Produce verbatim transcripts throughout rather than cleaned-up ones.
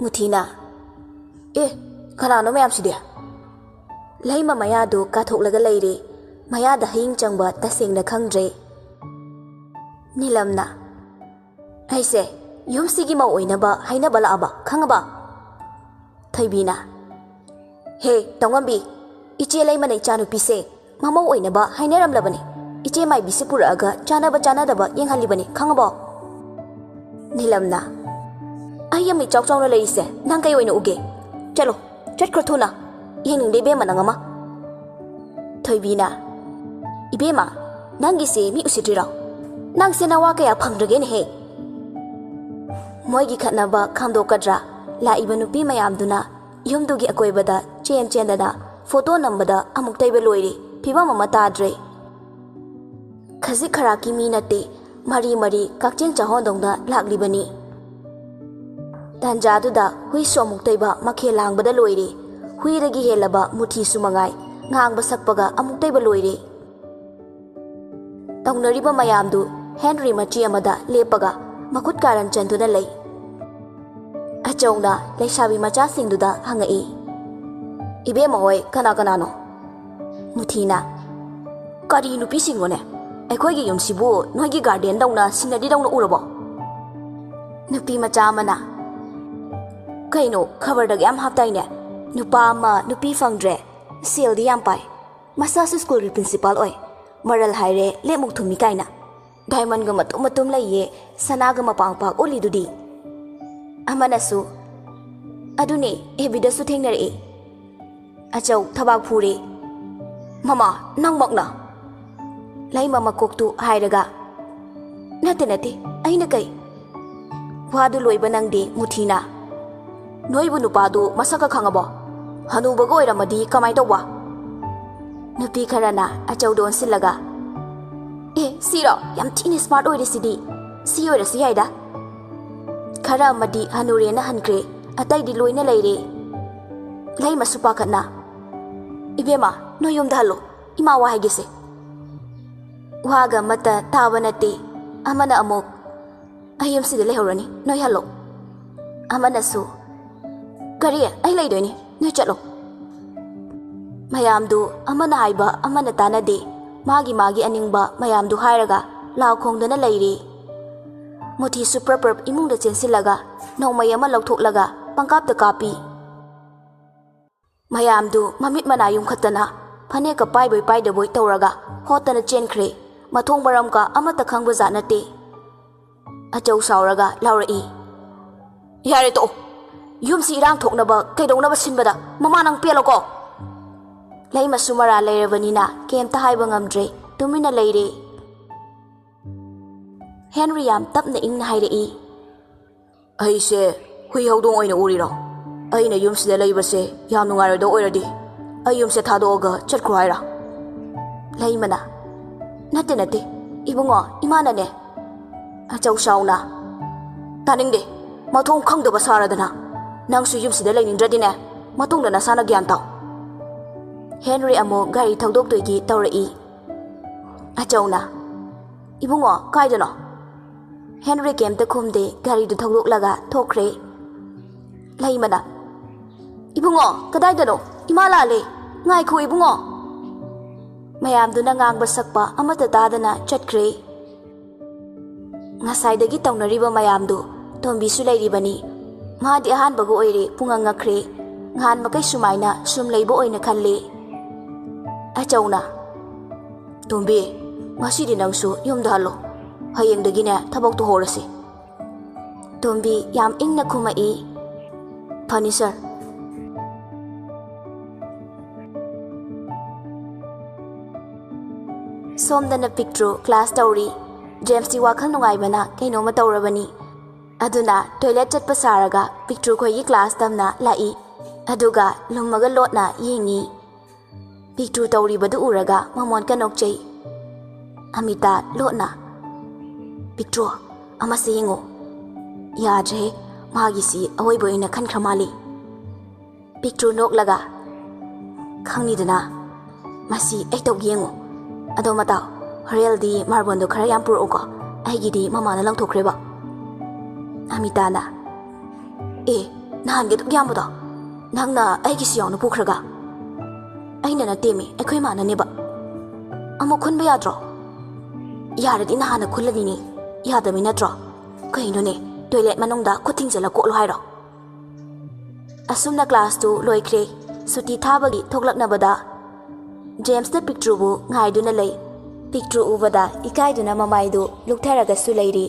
ꯃꯨꯊꯤꯅ, "ꯑꯦ, ꯀꯅꯥꯅꯣ ꯃꯌꯥꯝꯁꯤꯗꯤ?" ꯂꯩꯃ ꯃꯌꯥꯗꯨ ꯀꯥꯊꯣꯛꯂꯒ ꯂꯩꯔꯦ꯫ ꯃꯌꯥꯗ ꯍꯌꯤꯡ ꯆꯪꯕ ꯇꯁꯦꯡꯅ ꯈꯪꯗ꯭ꯔꯦ꯫ ꯅꯤꯂꯝꯅ, "ꯑꯩꯁꯦ ꯌꯨꯝꯁꯤꯒꯤ ꯃꯧ ꯑꯣꯏꯅꯕ ꯍꯥꯏꯅꯕ ꯂꯥꯛꯑꯕ, ꯈꯪꯉꯕ?" ꯊꯣꯏꯕꯤꯅ, "ꯍꯦ, ꯇꯧꯉꯝꯕꯤ, ꯏꯆꯦ ꯂꯩꯃꯅ ꯏꯆꯥꯅꯨꯄꯤꯁꯦ ꯃꯃꯧ ꯑꯣꯏꯅꯕ ꯍꯥꯏꯅꯔꯝꯂꯕꯅꯤ꯫ ꯏꯆꯦ ꯃꯥꯏꯕꯤꯁꯦ ꯄꯨꯔꯛꯑꯒ ꯆꯥꯅꯕ ꯆꯥꯅꯗꯕ ꯌꯦꯡꯍꯜꯂꯤꯕꯅꯤ, ꯈꯪꯉꯕꯣ?" ꯅꯤꯂꯝꯅ, "ꯑꯩ ꯑꯃ ꯏꯆꯥꯎ ꯆꯥꯎꯅ ꯂꯩꯔꯤꯁꯦ ꯅꯪ ꯀꯩ ꯑꯣꯏꯅ ꯎꯒꯦ? ꯆꯠꯂꯣ, ꯆꯠꯈ꯭ꯔꯣ ꯊꯨꯅ꯫ ꯌꯦꯡꯅꯤꯡꯗꯦ ꯏꯕꯦꯝꯃ ꯅꯪ ꯑꯃ꯫" ꯊꯣꯏꯕꯤꯅ, "ꯏꯕꯦꯝꯃ, ꯅꯪꯒꯤꯁꯦ ꯃꯤ ꯎꯁꯤꯠꯇ꯭ꯔꯤꯔꯣ? ꯅꯪꯁꯦ ꯅꯋꯥ ꯀꯌꯥ ꯐꯪꯗ꯭ꯔꯒꯦꯅꯦꯍꯦ?" ꯃꯣꯏꯒꯤ ꯈꯠꯅꯕ ꯈꯥꯝꯗꯣꯛꯀꯗ꯭ꯔꯥ? ꯂꯥꯛꯏꯕ ꯅꯨꯄꯤ ꯃꯌꯥꯝꯗꯨꯅ ꯌꯨꯝꯗꯨꯒꯤ ꯑꯀꯣꯏꯕꯗ ꯆꯦꯟ ꯆꯦꯟꯗꯅ ꯐꯣꯇꯣ ꯅꯝꯕꯗ ꯑꯃꯨꯛꯇꯩꯕ ꯂꯣꯏꯔꯦ꯫ ꯐꯤꯕꯝ ꯑꯃ ꯇꯥꯗ꯭ꯔꯦ꯫ ꯈꯖꯤꯛ ꯈꯔꯥꯛꯀꯤ ꯃꯤ ꯅꯠꯇꯦ, ꯃꯔꯤ ꯃꯔꯤ ꯀꯛꯆꯦꯡ ꯆꯥꯍꯣꯟꯗꯧꯅ ꯂꯥꯛꯂꯤꯕꯅꯤ꯫ ꯇꯥꯟꯖꯥꯗꯨꯗ ꯍꯨꯏꯁꯨ ꯑꯃꯨꯛꯇꯩꯕ ꯃꯈꯦꯜ ꯂꯥꯡꯕꯗ ꯂꯣꯏꯔꯦ꯫ ꯍꯨꯏꯗꯒꯤ ꯍꯦꯜꯂꯕ ꯃꯨꯊꯤꯁꯨ ꯃꯉꯥꯏ, ꯉꯥꯡꯕ ꯁꯛꯄꯒ ꯑꯃꯨꯛꯇꯩꯕ ꯂꯣꯏꯔꯦ꯫ ꯇꯧꯅꯔꯤꯕ ꯃꯌꯥꯝꯗꯨ ꯍꯦꯟꯔꯤ ꯃꯆꯤ ꯑꯃꯗ ꯂꯦꯞꯄꯒ ꯃꯈꯨꯠ ꯀꯥꯔꯟ ꯆꯟꯗꯨꯅ ꯂꯩ꯫ ꯑꯆꯧꯅ ꯂꯩꯁꯥꯕꯤ ꯃꯆꯥꯁꯤꯡꯗꯨꯗ ꯍꯪꯉꯛꯏ, "ꯏꯕꯦꯝꯃ ꯍꯣꯏ ꯀꯅꯥ ꯀꯅꯥꯅꯣ?" ꯃꯨꯊꯤꯅ, "ꯀꯔꯤ ꯅꯨꯄꯤꯁꯤꯡꯅꯣꯅꯦ? ꯑꯩꯈꯣꯏꯒꯤ ꯌꯨꯝꯁꯤꯕꯨ ꯅꯣꯏꯒꯤ ꯒꯥꯔꯗꯦꯟꯗꯧꯅ ꯁꯤꯅꯔꯤꯗꯧꯅ ꯎꯔꯕꯣ?" ꯅꯨꯄꯤ ꯃꯆꯥ ꯑꯃꯅ, "ꯀꯩꯅꯣ, ꯈꯕꯔꯗꯒ ꯌꯥꯝ ꯍꯥꯞꯇꯥꯏꯅꯦ? ꯅꯨꯄꯥ ꯑꯃ ꯅꯨꯄꯤ ꯐꯪꯗ꯭ꯔꯦ, ꯁꯦꯜꯗꯤ ꯌꯥꯝ ꯄꯥꯏ, ꯃꯁꯥꯁꯨ ꯁ꯭ꯀꯨꯜꯒꯤ ꯄ꯭ꯔꯤꯟꯁꯤꯄꯥꯜ ꯑꯣꯏ, ꯃꯔꯜ ꯍꯥꯏꯔꯦ ꯂꯦꯞꯃꯨꯛ ꯊꯨꯝꯃꯤ ꯀꯥꯏꯅ, ꯗꯥꯏꯃꯟꯒ ꯃꯇꯨꯝ ꯃꯇꯨꯝ ꯂꯩꯌꯦ, ꯁꯅꯥꯒ ꯃꯄꯥꯡ ꯄꯥꯛ ꯎꯠꯂꯤꯗꯨꯗꯤ?" ꯑꯃꯅꯁꯨ, "ꯑꯗꯨꯅꯦ, ꯑꯦꯐ ꯕꯤꯗꯁꯨ ꯊꯦꯡꯅꯔꯛꯑꯦ꯫" ꯑꯆꯧ ꯊꯕꯥꯛ ꯐꯨꯔꯦ꯫ "ꯃꯃꯥ, ꯅꯪꯃꯛꯅ?" ꯂꯩꯃ ꯃꯀꯣꯛꯇꯨ ꯍꯥꯏꯔꯒ, "ꯅꯠꯇꯦ, ꯅꯠꯇꯦ, ꯑꯩꯅ ꯀꯩ?" ꯋꯥꯗꯨ ꯂꯣꯏꯕ ꯅꯪꯗꯦ ꯃꯨꯊꯤꯅ, "ꯅꯣꯏꯕꯨ ꯅꯨꯄꯥꯗꯨ ꯃꯁꯛꯀ ꯈꯪꯉꯕꯣ? ꯍꯅꯨꯕꯒ ꯑꯣꯏꯔꯝꯃꯗꯤ ꯀꯃꯥꯏ ꯇꯧꯕ?" ꯅꯨꯄꯤ ꯈꯔꯅ ꯑꯆꯧꯗ ꯑꯣꯟꯁꯤꯜꯂꯒ, "ꯑꯦ, ꯁꯤꯔꯣ? ꯌꯥꯝ ꯊꯤꯅ ꯁ꯭ꯃꯥꯔꯠ ꯑꯣꯏꯔꯤꯁꯤꯗꯤ꯫ ꯁꯤ ꯑꯣꯏꯔꯁꯨ ꯌꯥꯏꯗ꯫" ꯈꯔ ꯑꯃꯗꯤ ꯍꯅꯨꯔꯦꯅ ꯍꯟꯈ꯭ꯔꯦ, ꯑꯇꯩꯗꯤ ꯂꯣꯏꯅ ꯂꯩꯔꯦ꯫ ꯂꯩꯃꯁꯨ ꯄꯥꯈꯠꯅ, "ꯏꯕꯦꯝꯃ, ꯅꯣꯏ ꯌꯨꯝꯗ ꯍꯜꯂꯣ, ꯏꯃꯥ ꯋꯥ ꯍꯥꯏꯒꯦꯁꯦ꯫" ꯋꯥꯒ ꯑꯃꯠꯇ ꯇꯥꯕ ꯅꯠꯇꯦ꯫ ꯑꯃꯅ ꯑꯃꯨꯛ, "ꯑꯩ ꯌꯨꯝꯁꯤꯗ ꯂꯩꯍꯧꯔꯅꯤ, ꯅꯣꯏ ꯍꯜꯂꯣ꯫" ꯑꯃꯅꯁꯨ, "ꯀꯔꯤ? ꯑꯩ ꯂꯩꯗꯣꯏꯅꯤ, ꯅꯣꯏ ꯆꯠꯂꯣ꯫" ꯃꯌꯥꯝꯗꯨ ꯑꯃꯅ ꯍꯥꯏꯕ ꯑꯃꯅ ꯇꯥꯅꯗꯦ꯫ ꯃꯥꯒꯤ ꯃꯥꯒꯤ ꯑꯅꯤꯡꯕ ꯃꯌꯥꯝꯗꯨ ꯍꯥꯏꯔꯒ ꯂꯥꯎ ꯈꯣꯡꯗꯅ ꯂꯩꯔꯦ꯫ ꯃꯣꯇꯤꯁꯨ ꯄ꯭ꯔꯞ ꯄ꯭ꯔꯞ ꯏꯃꯨꯡꯗ ꯆꯦꯟꯁꯤꯜꯂꯒ ꯅꯣꯡꯃꯩ ꯑꯃ ꯂꯧꯊꯣꯛꯂꯒ ꯄꯪꯀꯥꯞꯇ ꯀꯥꯞꯄꯤ꯫ ꯃꯌꯥꯝꯗꯨ ꯃꯃꯤꯠ ꯃꯅꯥ ꯌꯨꯝꯈꯠꯇꯅ ꯐꯅꯦꯛꯀ ꯄꯥꯏꯕꯣꯏ ꯄꯥꯏꯗꯕꯣꯏ ꯇꯧꯔꯒ ꯍꯣꯠꯇꯅ ꯆꯦꯟꯈ꯭ꯔꯦ꯫ ꯃꯊꯣꯡ ꯃꯔꯝꯒ ꯑꯃꯠꯇ ꯈꯪꯕ ꯖꯥꯠ ꯅꯠꯇꯦ꯫ ꯑꯆꯧ ꯁꯥꯎꯔꯒ ꯂꯥꯎꯔꯛꯏ, "ꯌꯥꯔꯦ, ꯇꯣꯛꯑꯣ꯫ ꯌꯨꯝꯁꯤ ꯏꯔꯥꯡ ꯊꯣꯛꯅꯕ ꯀꯩꯗꯧꯅꯕ ꯁꯤꯟꯕꯗ ꯃꯃꯥ ꯅꯪ ꯄꯦꯜꯂꯣꯀꯣ꯫" ꯂꯩꯃꯁꯨ ꯃꯔꯥ ꯂꯩꯔꯕꯅꯤꯅ ꯀꯩꯝꯇ ꯍꯥꯏꯕ ꯉꯝꯗ꯭ꯔꯦ, ꯇꯨꯃꯤꯟꯅ ꯂꯩꯔꯦ꯫ ꯍꯦꯟꯔꯤ ꯌꯥꯝ ꯇꯞꯅ ꯏꯪꯅ ꯍꯥꯏꯔꯛꯏ, "ꯑꯩꯁꯦ ꯍꯨꯏ ꯍꯧꯗꯣꯡ ꯑꯣꯏꯅ ꯎꯔꯤꯔꯣ? ꯑꯩꯅ ꯌꯨꯝꯁꯤꯗ ꯂꯩꯕꯁꯦ ꯌꯥꯝ ꯅꯨꯡꯉꯥꯏꯔꯣꯏꯗꯧ ꯑꯣꯏꯔꯗꯤ ꯑꯩ ꯌꯨꯝꯁꯦ ꯊꯥꯗꯣꯛꯑꯒ ꯆꯠꯈ꯭ꯔꯣ ꯍꯥꯏꯔꯥ?" ꯂꯩꯃꯅ, "ꯅꯠꯇꯦ, ꯅꯠꯇꯦ, ꯏꯕꯨꯡꯉꯣ, ꯏꯃꯥꯅꯅꯦ꯫" ꯑꯆꯧ ꯁꯥꯎꯅ, "ꯇꯥꯅꯤꯡꯗꯦ, ꯃꯊꯣꯡ ꯈꯪꯗꯕ ꯁꯥꯔꯗꯅ꯫ ꯅꯪꯁꯨ ꯌꯨꯝꯁꯤꯗ ꯂꯩꯅꯤꯡꯗ꯭ꯔꯗꯤꯅꯦ, ꯃꯇꯨꯡꯗ ꯅꯁꯥꯅ ꯒ꯭ꯌꯥꯟ ꯇꯥꯎ꯫" ꯍꯦꯟꯔꯤ ꯑꯃꯨꯛ ꯒꯥꯔꯤ ꯊꯧꯗꯣꯛꯇꯣꯏꯒꯤ ꯇꯧꯔꯛꯏ꯫ ꯑꯆꯧꯅ, "ꯏꯕꯨꯡꯉꯣ, ꯀꯥꯏꯗꯅꯣ?" ꯍꯦꯟꯔꯤ ꯀꯩꯝꯇ ꯈꯨꯝꯗꯦ, ꯒꯥꯔꯤꯗꯨ ꯊꯧꯗꯣꯛꯂꯒ ꯊꯣꯛꯈ꯭ꯔꯦ꯫ ꯂꯩꯃꯅ, "ꯏꯕꯨꯡꯉꯣ, ꯀꯗꯥꯏꯗꯅꯣ? ꯏꯃꯥ ꯂꯥꯜꯂꯦ꯫ ꯉꯥꯏꯈꯣ ꯏꯕꯨꯡꯉꯣ꯫" ꯃꯌꯥꯝꯗꯨꯅ ꯉꯥꯡꯕ ꯁꯛꯄ ꯑꯃꯠꯇ ꯇꯥꯗꯅ ꯆꯠꯈ꯭ꯔꯦ꯫ ꯉꯁꯥꯏꯗꯒꯤ ꯇꯧꯅꯔꯤꯕ ꯃꯌꯥꯝꯗꯨ ꯇꯣꯝꯕꯤꯁꯨ ꯂꯩꯔꯤꯕꯅꯤ꯫ ꯃꯥꯗꯤ ꯑꯍꯥꯟꯕꯒ ꯑꯣꯏꯔꯦ, ꯄꯨꯡꯉꯛ ꯉꯛꯈ꯭ꯔꯦ꯫ ꯅꯍꯥꯟ ꯃꯈꯩ ꯁꯨꯃꯥꯏꯅ ꯁꯨꯝ ꯂꯩꯕ ꯑꯣꯏꯅ ꯈꯜꯂꯦ꯫ ꯑꯆꯧꯅ, "ꯇꯣꯝꯕꯤ, ꯉꯁꯤꯗꯤ ꯅꯪꯁꯨ ꯌꯨꯝꯗ ꯍꯜꯂꯣ꯫ ꯍꯌꯦꯡꯗꯒꯤꯅꯦ ꯊꯕꯛꯇꯣ ꯍꯧꯔꯁꯤ꯫" ꯇꯣꯝꯕꯤ ꯌꯥꯝ ꯏꯪꯅ ꯈꯨꯝꯃꯛꯏ, "ꯐꯅꯤ ꯁꯥꯔ꯫" ꯁꯣꯝꯗꯅ ꯄꯤꯛꯇ꯭ꯔꯨ ꯀ꯭ꯂꯥꯁ ꯇꯧꯔꯤ꯫ ꯖꯦꯝꯁꯇꯤ ꯋꯥꯈꯜ ꯅꯨꯡꯉꯥꯏꯕꯅ ꯀꯩꯅꯣꯝꯃ ꯇꯧꯔꯕꯅꯤ꯫ ꯑꯗꯨꯅ ꯇꯣꯏꯂꯦꯠ ꯆꯠꯄ ꯁꯥꯔꯒ ꯄꯤꯛꯇ꯭ꯔꯨ ꯈꯣꯏꯒꯤ ꯀ꯭ꯂꯥꯁ ꯇꯝꯅ ꯂꯥꯛꯏ꯫ ꯑꯗꯨꯒ ꯂꯨꯝꯃꯒ ꯂꯣꯠꯅ ꯌꯦꯡꯉꯤ꯫ ꯄꯤꯛꯇ꯭ꯔꯨ ꯇꯧꯔꯤꯕꯗꯨ ꯎꯔꯒ ꯃꯃꯣꯟꯀ ꯅꯣꯛꯆꯩ꯫ ꯑꯃꯤꯇꯥ ꯂꯣꯠꯅ, "ꯄꯤꯛꯇ꯭ꯔꯨ, ꯑꯃꯁꯦ ꯌꯦꯡꯉꯣ꯫ ꯌꯥꯗ꯭ꯔꯦ, ꯃꯥꯒꯤꯁꯤ ꯑꯋꯣꯏꯕ ꯑꯣꯏꯅ ꯈꯟꯈ꯭ꯔ ꯃꯥꯜꯂꯤ꯫" ꯄꯤꯛꯇ꯭ꯔꯨ ꯅꯣꯛꯂꯒ, "ꯈꯪꯅꯤꯗꯅ, ꯃꯁꯤ ꯑꯩ ꯇꯧꯒꯦ ꯌꯦꯡꯉꯨ꯫ ꯑꯗꯣ ꯃꯇꯥꯎ, ꯍꯣꯔꯦꯜꯗꯤ ꯃꯥꯔꯕꯣꯟꯗꯣ ꯈꯔ ꯌꯥꯝ ꯄꯨꯔꯛꯎꯀꯣ, ꯑꯩꯒꯤꯗꯤ ꯃꯃꯥꯅ ꯂꯪꯊꯣꯛꯈ꯭ꯔꯦꯕ꯫" ꯑꯃꯤꯇꯥꯅ, "ꯑꯦ, ꯅꯍꯥꯟꯒꯤ ꯑꯗꯨꯛ ꯌꯥꯝꯕꯗꯣ ꯅꯪꯅ ꯑꯩꯒꯤꯁꯨ ꯌꯥꯎꯅ ꯄꯨꯈ꯭ꯔꯒ? ꯑꯩꯅ ꯅꯠꯇꯦꯃꯤ, ꯑꯩꯈꯣꯏ ꯃꯥꯅꯅꯦꯕ꯫ ꯑꯃꯨꯛ ꯈꯨꯟꯕ ꯌꯥꯗ꯭ꯔꯣ? ꯌꯥꯔꯗꯤ ꯅꯍꯥꯟꯅ ꯈꯨꯜꯂꯅꯤꯅꯦ꯫ ꯌꯥꯗꯕꯤ ꯅꯠꯇ꯭ꯔꯣ? ꯀꯩꯅꯣꯅꯦ, ꯇꯣꯏꯂꯦꯠ ꯃꯅꯨꯡꯗ ꯈꯨꯠ ꯊꯤꯡꯖꯤꯜꯂ ꯀꯣꯠꯂꯣ ꯍꯥꯏꯔꯣ? ꯑꯁꯨꯝꯅ ꯀ꯭ꯂꯥꯁꯇꯨ ꯂꯣꯏꯈ꯭ꯔꯦ꯫ ꯁꯨꯇꯤ ꯊꯥꯕꯒꯤ ꯊꯣꯛꯂꯛꯅꯕꯗ ꯖꯦꯝꯁꯅ ꯄꯤꯛꯇ꯭ꯔꯨꯕꯨ ꯉꯥꯏꯗꯨꯅ ꯂꯩ꯫ ꯄꯤꯛꯇ꯭ꯔꯨ ꯎꯕꯗ ꯏꯀꯥꯏꯗꯨꯅ ꯃꯃꯥꯏꯗꯨ ꯂꯨꯛꯊꯔꯒꯁꯨ ꯂꯩꯔꯤ꯫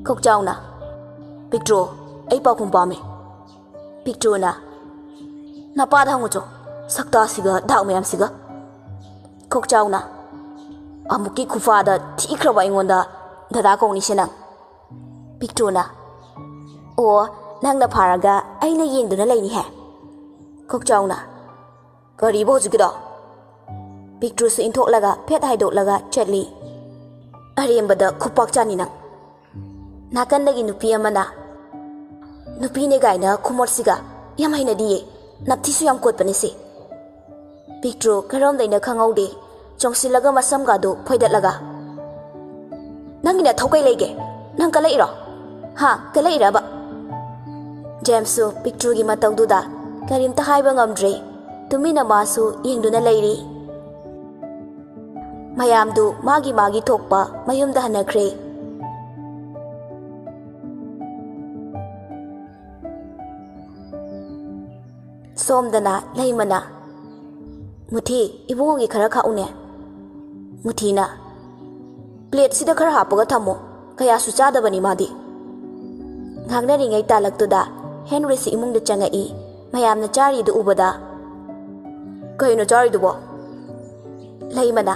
ꯀꯣꯛꯆꯥꯎꯅ, "ꯄꯤꯛꯇ꯭ꯔꯨ, ꯑꯩ ꯄꯥꯎꯈꯨꯝ ꯄꯥꯝꯃꯤ꯫" ꯄꯤꯛꯇ꯭ꯔꯨꯅ, "ꯅꯄꯥꯗ ꯍꯪꯉꯨꯆꯣ, ꯁꯛꯇꯥꯁꯤꯒ ꯗꯥꯛ ꯃꯌꯥꯝꯁꯤꯒ꯫" ꯀꯣꯛꯆꯥꯎꯅ, "ꯑꯃꯨꯛꯀꯤ ꯈꯨꯐꯥꯗ ꯊꯤꯈ꯭ꯔꯕ ꯑꯩꯉꯣꯟꯗ ꯗꯗꯥ ꯀꯧꯅꯤꯁꯦ ꯅꯪ?" ꯄꯤꯛꯇ꯭ꯔꯨꯅ, "ꯑꯣ, ꯅꯪꯅ ꯐꯥꯔꯒ ꯑꯩꯅ ꯌꯦꯡꯗꯨꯅ ꯂꯩꯅꯤ ꯍꯦ꯫" ꯀꯣꯛꯆꯥꯎꯅ, "ꯀꯔꯤꯕ ꯍꯧꯖꯤꯛꯀꯤꯗꯣ?" ꯄꯤꯛꯇ꯭ꯔꯨꯁꯨ ꯏꯟꯊꯣꯛꯂꯒ ꯐꯦꯠ ꯍꯥꯏꯗꯣꯛꯂꯒ ꯆꯠꯂꯤ꯫ "ꯑꯔꯦꯝꯕꯗ ꯈꯨꯄꯥꯛ ꯆꯥꯅꯤ ꯅꯪ꯫" ꯅꯥꯀꯟꯗꯒꯤ ꯅꯨꯄꯤ ꯑꯃꯅ, "ꯅꯨꯄꯤꯅꯦ ꯀꯥꯏꯅ ꯈꯨꯃꯣꯠꯁꯤꯒ, ꯌꯥꯝ ꯍꯩꯅꯗꯤꯌꯦ, ꯅꯞꯊꯤꯁꯨ ꯌꯥꯝ ꯀꯣꯠꯄꯅꯦ ꯁꯤ꯫" ꯄꯤꯛꯇ꯭ꯔꯨ ꯀꯔꯣꯝꯗꯩꯅ ꯈꯪꯍꯧꯗꯦ, ꯆꯣꯡꯁꯤꯜꯂꯒ ꯃꯁꯝꯒꯥꯗꯨ ꯐꯣꯏꯗꯠꯂꯒ, "ꯅꯪꯒꯤ ꯅꯊꯧ ꯀꯩ ꯂꯩꯒꯦ? ꯅꯪ ꯀꯜꯂꯛꯏꯔꯣ? ꯍꯥ, ꯀꯜꯂꯛꯏꯔꯕ?" ꯖꯦꯝꯁꯁꯨ ꯄꯤꯛꯇ꯭ꯔꯨꯒꯤ ꯃꯇꯧꯗꯨꯗ ꯀꯔꯤꯝꯇ ꯍꯥꯏꯕ ꯉꯝꯗ꯭ꯔꯦ꯫ ꯇꯨꯃꯤꯟꯅ ꯃꯥꯁꯨ ꯌꯦꯡꯗꯨꯅ ꯂꯩꯔꯤ꯫ ꯃꯌꯥꯝꯗꯨ ꯃꯥꯒꯤ ꯃꯥꯒꯤ ꯊꯣꯛꯄ ꯃꯌꯨꯝꯗ ꯍꯟꯅꯈ꯭ꯔꯦ꯫ ꯁꯣꯝꯗꯅ ꯂꯩꯃꯅ, "ꯃꯨꯊꯤ, ꯏꯕꯨꯡꯉꯣꯒꯤ ꯈꯔ ꯈꯥꯛꯎꯅꯦ꯫" ꯃꯨꯊꯤꯅ, "ꯄ꯭ꯂꯦꯠꯁꯤꯗ ꯈꯔ ꯍꯥꯞꯄꯒ ꯊꯝꯃꯣ, ꯀꯌꯥꯁꯨ ꯆꯥꯗꯕꯅꯤ ꯃꯥꯗꯤ꯫" ꯉꯥꯡꯅꯔꯤꯉꯩ ꯇꯥꯂꯛꯇꯨꯗ ꯍꯦꯟꯔꯤꯁꯤ ꯏꯃꯨꯡꯗ ꯆꯪꯉꯛꯏ꯫ ꯃꯌꯥꯝꯅ ꯆꯥꯔꯤꯗꯨ ꯎꯕꯗ, "ꯀꯩꯅꯣ ꯆꯥꯔꯤꯗꯨꯕꯣ?" ꯂꯩꯃꯅ,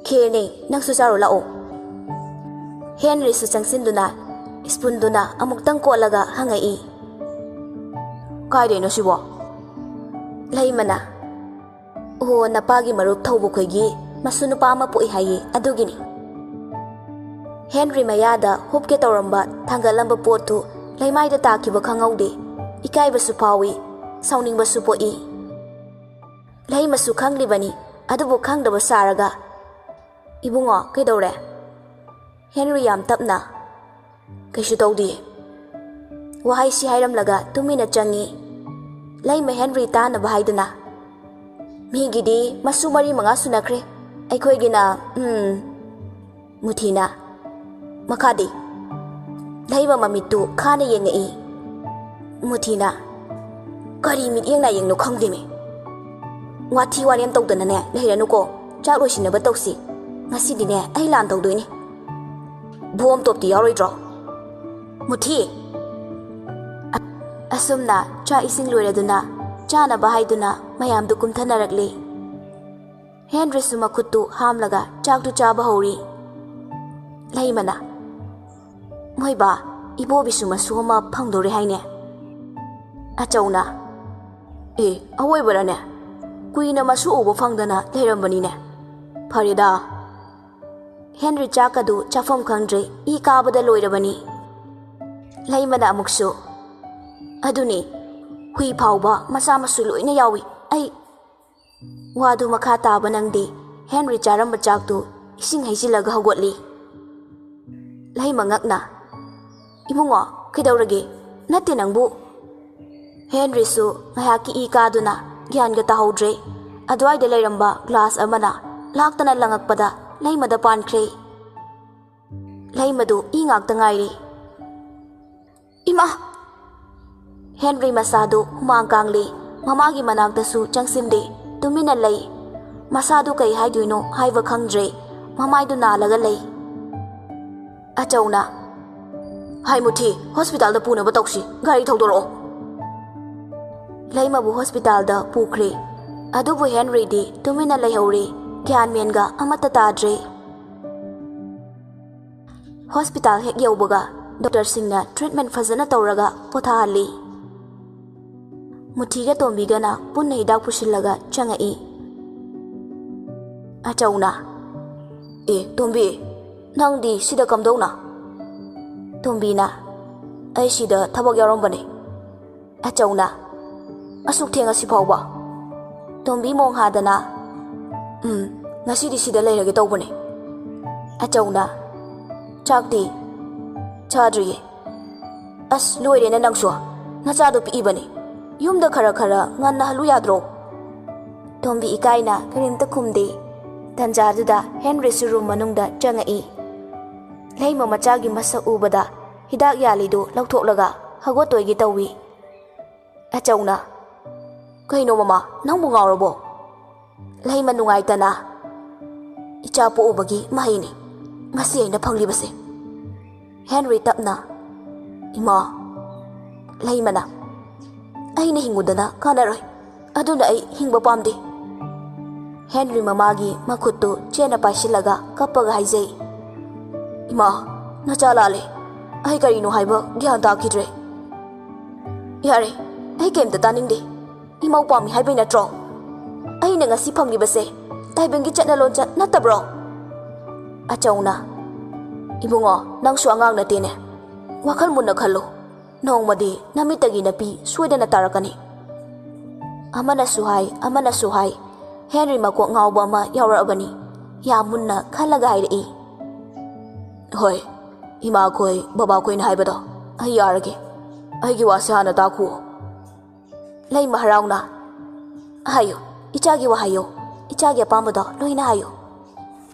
"ꯈꯦꯔꯅꯦ, ꯅꯪꯁꯨ ꯆꯥꯔꯨ ꯂꯥꯛꯑꯣ꯫" ꯍꯦꯟꯔꯤꯁꯨ ꯆꯪꯁꯤꯟꯗꯨꯅ ꯁ꯭ꯄꯨꯟꯗꯨꯅ ꯑꯃꯨꯛꯇꯪ ꯀꯣꯠꯂꯒ ꯍꯪꯉꯛꯏ, "ꯀꯥꯏꯗꯩꯅꯣ ꯁꯤꯕꯣ?" ꯂꯩꯃꯅ, "ꯑꯣ, ꯅꯄꯥꯒꯤ ꯃꯔꯨꯞ ꯊꯧꯕꯈꯣꯏꯒꯤ ꯃꯁꯨ ꯅꯨꯄꯥ ꯑꯃ ꯄꯣꯛꯏ ꯍꯥꯏꯌꯦ, ꯑꯗꯨꯒꯤꯅꯤ꯫" ꯍꯦꯟꯔꯤ ꯃꯌꯥꯗ ꯍꯨꯞꯀꯦ ꯇꯧꯔꯝꯕ ꯊꯥꯡꯒꯠꯂꯝꯕ ꯄꯣꯠꯇꯨ ꯂꯩꯃꯥꯏꯗ ꯇꯥꯈꯤꯕ ꯈꯪꯍꯧꯗꯦ꯫ ꯏꯀꯥꯏꯕꯁꯨ ꯐꯥꯎꯏ, ꯁꯥꯎꯅꯤꯡꯕꯁꯨ ꯄꯣꯛꯏ꯫ ꯂꯩꯃꯁꯨ ꯈꯪꯂꯤꯕꯅꯤ, ꯑꯗꯨꯕꯨ ꯈꯪꯗꯕ ꯁꯥꯔꯒ, "ꯏꯕꯨꯡꯉꯣ, ꯀꯩꯗꯧꯔꯦ?" ꯍꯦꯟꯔꯤ ꯌꯥꯝ ꯇꯞꯅ, "ꯀꯩꯁꯨ ꯇꯧꯗꯤꯌꯦ꯫" ꯋꯥꯍꯩꯁꯤ ꯍꯥꯏꯔꯝꯂꯒ ꯇꯨꯃꯤꯟꯅ ꯆꯪꯉꯤ꯫ ꯂꯩꯃ ꯍꯦꯟꯔꯤ ꯇꯥꯅꯕ ꯍꯥꯏꯗꯨꯅ, "ꯃꯤꯒꯤꯗꯤ ꯃꯁꯨ ꯃꯔꯤ ꯃꯉꯥ ꯁꯨꯅꯈ꯭ꯔꯦ, ꯑꯩꯈꯣꯏꯒꯤꯅ, ꯎꯝ," ꯃꯨꯊꯤꯅ, "ꯃꯈꯥꯗꯤ?" ꯂꯩꯃ ꯃꯃꯤꯠꯇꯨ ꯈꯥꯅ ꯌꯦꯡꯉꯛꯏ꯫ ꯃꯨꯊꯤꯅ, "ꯀꯔꯤ ꯃꯤꯠꯌꯦꯡ ꯅꯥꯌꯦꯡꯅꯣ ꯈꯪꯗꯦꯃꯤ꯫ ꯋꯥꯊꯤ ꯋꯥꯔꯦꯝ ꯇꯧꯗꯅꯅꯦ ꯂꯩꯔꯅꯨꯀꯣ, ꯆꯥꯛ ꯂꯣꯏꯁꯤꯟꯅꯕ ꯇꯧꯁꯤ꯫ ꯉꯁꯤꯗꯤꯅꯦ ꯑꯩ ꯂꯥꯟ ꯇꯧꯗꯣꯏꯅꯤ꯫ ꯕꯣꯝ ꯇꯣꯞꯇꯤ ꯌꯥꯎꯔꯣꯏꯗ꯭ꯔꯣ?" ꯃꯨꯊꯤ! ꯑ-, ꯑꯁꯨꯝꯅ ꯆꯥꯛ ꯏꯁꯤꯡ ꯂꯣꯏꯔꯗꯨꯅ ꯆꯥꯅꯕ ꯍꯥꯏꯗꯨꯅ ꯃꯌꯥꯝꯗꯨ ꯀꯨꯝꯊꯅꯔꯛꯂꯤ꯫ ꯍꯦꯟꯔꯤꯁꯨ ꯃꯈꯨꯠꯇꯨ ꯍꯥꯝꯂꯒ ꯆꯥꯛꯇꯨ ꯆꯥꯕ ꯍꯧꯔꯤ꯫ ꯂꯩꯃꯅ, "ꯃꯣꯏꯕꯥ, ꯏꯕꯣꯕꯤꯁꯨ ꯃꯁꯨ ꯑꯃ ꯐꯪꯗꯣꯔꯦ ꯍꯥꯏꯅꯦ?" ꯑꯆꯧꯅ, "ꯑꯦ, ꯑꯋꯣꯏꯕꯔꯅꯦ? ꯀꯨꯏꯅ ꯃꯁꯨ ꯎꯕ ꯐꯪꯗꯅ ꯂꯩꯔꯝꯕꯅꯤꯅꯦ꯫ ꯐꯔꯦꯗ꯫" ꯍꯦꯟꯔꯤ ꯆꯥꯛ ꯑꯗꯨ ꯆꯥꯐꯝ ꯈꯪꯗ꯭ꯔꯦ, ꯏ ꯀꯥꯕꯗ ꯂꯣꯏꯔꯕꯅꯤ꯫ ꯂꯩꯃꯅ ꯑꯃꯨꯛꯁꯨ, "ꯑꯗꯨꯅꯤ, ꯍꯨꯏ ꯐꯥꯎꯕ ꯃꯆꯥ ꯃꯁꯨ ꯂꯣꯏꯅ ꯌꯥꯎꯏ꯫ ꯑꯩ..." ꯋꯥꯗꯨ ꯃꯈꯥ ꯇꯥꯕ ꯅꯪꯗꯦ꯫ ꯍꯦꯟꯔꯤ ꯆꯥꯔꯝꯕ ꯆꯥꯛꯇꯨ ꯏꯁꯤꯡ ꯍꯩꯖꯤꯜꯂꯒ ꯍꯧꯒꯠꯂꯤ꯫ ꯂꯩꯃ ꯉꯛꯅ, "ꯏꯕꯨꯡꯉꯣ, ꯀꯩꯗꯧꯔꯒꯦ? ꯅꯠꯇꯦ ꯅꯪꯕꯨ!" ꯍꯦꯟꯔꯤꯁꯨ ꯉꯥꯏꯍꯥꯛꯀꯤ ꯏ ꯀꯥꯗꯨꯅ ꯒ꯭ꯌꯥꯟꯒ ꯇꯥꯍꯧꯗ꯭ꯔꯦ꯫ ꯑꯗꯨꯋꯥꯏꯗ ꯂꯩꯔꯝꯕ ꯒ꯭ꯂꯥꯁ ꯑꯃꯅ ꯂꯥꯛꯇꯅ ꯂꯪꯉꯛꯄꯗ ꯂꯩꯃꯗ ꯄꯥꯟꯈ꯭ꯔꯦ꯫ ꯂꯩꯃꯗꯨ ꯏ ꯉꯥꯛꯇ ꯉꯥꯏꯔꯦ꯫ "ꯏꯃꯥ!" ꯍꯦꯟꯔꯤ ꯃꯁꯥꯗꯨ ꯍꯨꯃꯥꯡ ꯀꯥꯡꯂꯤ꯫ ꯃꯃꯥꯒꯤ ꯃꯅꯥꯛꯇꯁꯨ ꯆꯪꯁꯤꯟꯗꯦ꯫ ꯇꯨꯃꯤꯟꯅ ꯂꯩ꯫ ꯃꯁꯥꯗꯨ ꯀꯩ ꯍꯥꯏꯗꯣꯏꯅꯣ ꯍꯥꯏꯕ ꯈꯪꯗ꯭ꯔꯦ꯫ ꯃꯃꯥꯏꯗꯨ ꯅꯥꯜꯂꯒ ꯂꯩ꯫ ꯑꯆꯧꯅ, "ꯍꯥꯏ ꯃꯨꯊꯤ, ꯍꯣꯁꯄꯤꯇꯥꯜꯗ ꯄꯨꯅꯕ ꯇꯧꯁꯤ꯫ ꯒꯥꯔꯤ ꯊꯧꯗꯣꯔꯛꯑꯣ꯫" ꯂꯩꯃꯕꯨ ꯍꯣꯁꯄꯤꯇꯥꯜꯗ ꯄꯨꯈ꯭ꯔꯦ꯫ ꯑꯗꯨꯕꯨ ꯍꯦꯟꯔꯤꯗꯤ ꯇꯨꯃꯤꯟꯅ ꯂꯩꯍꯧꯔꯦ꯫ ꯒ꯭ꯌꯥꯟ ꯃꯦꯟꯒ ꯑꯃꯠꯇ ꯇꯥꯗ꯭ꯔꯦ꯫ ꯍꯣꯁꯄꯤꯇꯥꯜ ꯍꯦꯛ ꯌꯧꯕꯒ ꯗꯣꯛꯇꯔꯁꯤꯡꯅ ꯇ꯭ꯔꯤꯠꯃꯦꯟ ꯐꯖꯅ ꯇꯧꯔꯒ ꯄꯣꯊꯥꯍꯜꯂꯤ꯫ ꯃꯨꯊꯤꯒ ꯇꯣꯝꯕꯤꯒꯅ ꯄꯨꯟꯅ ꯍꯤꯗꯥꯛ ꯄꯨꯁꯤꯜꯂꯒ ꯆꯪꯉꯛꯏ꯫ ꯑꯆꯧꯅ, "ꯑꯦ, ꯇꯣꯝꯕꯤ, ꯅꯪꯗꯤ ꯁꯤꯗ ꯀꯝꯗꯧꯅ?" ꯇꯣꯝꯕꯤꯅ, "ꯑꯩ ꯁꯤꯗ ꯊꯕꯛ ꯌꯥꯎꯔꯝꯕꯅꯦ꯫" ꯑꯆꯧꯅ, "ꯑꯁꯨꯛ ꯊꯦꯡꯉꯁꯤ ꯐꯥꯎꯕ?" ꯇꯣꯝꯕꯤ ꯃꯣꯡ ꯍꯥꯗꯅ, "ꯎꯝ, ꯉꯁꯤꯗꯤ ꯁꯤꯗ ꯂꯩꯔꯒꯦ ꯇꯧꯕꯅꯦ꯫" ꯑꯆꯧꯅ, "ꯆꯥꯛꯇꯤ?" "ꯆꯥꯗ꯭ꯔꯤꯌꯦ꯫" "ꯑꯁ, ꯂꯣꯏꯔꯦꯅꯦ ꯅꯪꯁꯨ꯫ ꯅꯆꯥꯗꯣ ꯄꯤꯛꯏꯕꯅꯤ꯫ ꯌꯨꯝꯗ ꯈꯔ ꯈꯔ ꯉꯟꯅ ꯍꯜꯂꯨ ꯌꯥꯗ꯭ꯔꯣ?" ꯇꯣꯝꯕꯤ ꯏꯀꯥꯏꯅ ꯀꯔꯤꯝꯇ ꯈꯨꯝꯗꯦ꯫ ꯇꯟꯖꯥꯗꯨꯗ ꯍꯦꯟꯔꯤꯁꯨ ꯔꯨꯝ ꯃꯅꯨꯡꯗ ꯆꯪꯉꯛꯏ꯫ ꯂꯩꯃ ꯃꯆꯥꯒꯤ ꯃꯁꯛ ꯎꯕꯗ ꯍꯤꯗꯥꯛ ꯌꯥꯜꯂꯤꯗꯨ ꯂꯧꯊꯣꯛꯂꯒ ꯍꯧꯒꯠꯇꯣꯏꯒꯤ ꯇꯧꯏ꯫ ꯑꯆꯧꯅ, "ꯀꯩꯅꯣ ꯃꯃꯥ, ꯅꯪꯕꯨ ꯉꯥꯎꯔꯕꯣ?" ꯂꯩꯃ ꯅꯨꯡꯉꯥꯏꯇꯅ, "ꯏꯆꯥ ꯄꯣꯛꯎꯕꯒꯤ ꯃꯍꯩꯅꯤ ꯉꯁꯤ ꯑꯩꯅ ꯐꯪꯂꯤꯕꯁꯦ꯫" ꯍꯦꯟꯔꯤ ꯇꯞꯅ, "ꯏꯃꯥ꯫" ꯂꯩꯃꯅ, "ꯑꯩꯅ ꯍꯤꯡꯉꯨꯗꯅ ꯀꯥꯟꯅꯔꯣꯏ꯫ ꯑꯗꯨꯅ ꯑꯩ ꯍꯤꯡꯕ ꯄꯥꯝꯗꯦ꯫" ꯍꯦꯟꯔꯤ ꯃꯃꯥꯒꯤ ꯃꯈꯨꯠꯇꯨ ꯆꯦꯠꯅ ꯄꯥꯏꯁꯤꯜꯂꯒ ꯀꯞꯄꯒ ꯍꯥꯏꯖꯩ, "ꯏꯃꯥ, ꯅꯆꯥ ꯂꯥꯜꯂꯦ꯫ ꯑꯩ ꯀꯔꯤꯅꯣ ꯍꯥꯏꯕ ꯒ꯭ꯌꯥꯟ ꯇꯥꯈꯤꯗ꯭ꯔꯦ꯫ ꯌꯥꯔꯦ, ꯑꯩ ꯀꯩꯝꯇ ꯇꯥꯅꯤꯡꯗꯦ꯫ ꯏꯃꯧ ꯄꯥꯝꯃꯤ ꯍꯥꯏꯕꯩ ꯅꯠꯇ꯭ꯔꯣ? ꯑꯩꯅ ꯉꯁꯤ ꯐꯪꯂꯤꯕꯁꯦ ꯇꯥꯏꯕꯪꯒꯤ ꯆꯠꯅ ꯂꯣꯟꯆꯠ ꯅꯠꯇꯕ꯭ꯔꯣ?" ꯑꯆꯧꯅ, "ꯏꯕꯨꯡꯉꯣ, ꯅꯪꯁꯨ ꯑꯉꯥꯡ ꯅꯠꯇꯦꯅꯦ꯫ ꯋꯥꯈꯜ ꯃꯨꯟꯅ ꯈꯜꯂꯨ꯫ ꯅꯣꯡꯃꯗꯤ ꯅꯃꯤꯠꯇꯒꯤ ꯅꯄꯤ ꯁꯣꯏꯗꯅ ꯇꯥꯔꯛꯀꯅꯤ꯫" ꯑꯃꯅꯁꯨ ꯍꯥꯏ, ꯑꯃꯅꯁꯨ ꯍꯥꯏ꯫ ꯍꯦꯟꯔꯤ ꯃꯀꯣꯛ ꯉꯥꯎꯕ ꯑꯃ ꯌꯥꯎꯔꯛꯑꯕꯅꯤ꯫ ꯌꯥꯝ ꯃꯨꯟꯅ ꯈꯜꯂꯒ ꯍꯥꯏꯔꯛꯏ, "ꯍꯣꯏ, ꯏꯃꯥꯈꯣꯏ, ꯕꯕꯥꯈꯣꯏꯅ ꯍꯥꯏꯕꯗꯣ ꯑꯩ ꯌꯥꯔꯒꯦ꯫ ꯑꯩꯒꯤ ꯋꯥꯁꯦ ꯍꯥꯟꯅ ꯇꯥꯈꯨꯑꯣ꯫" ꯂꯩꯃ ꯍꯔꯥꯎꯅ, "ꯍꯥꯏꯌꯨ, ꯏꯆꯥꯒꯤ ꯋꯥ ꯍꯥꯏꯌꯨ꯫ ꯏꯆꯥꯒꯤ ꯑꯄꯥꯝꯕꯗꯣ ꯂꯣꯏꯅ ꯍꯥꯏꯌꯨ꯫"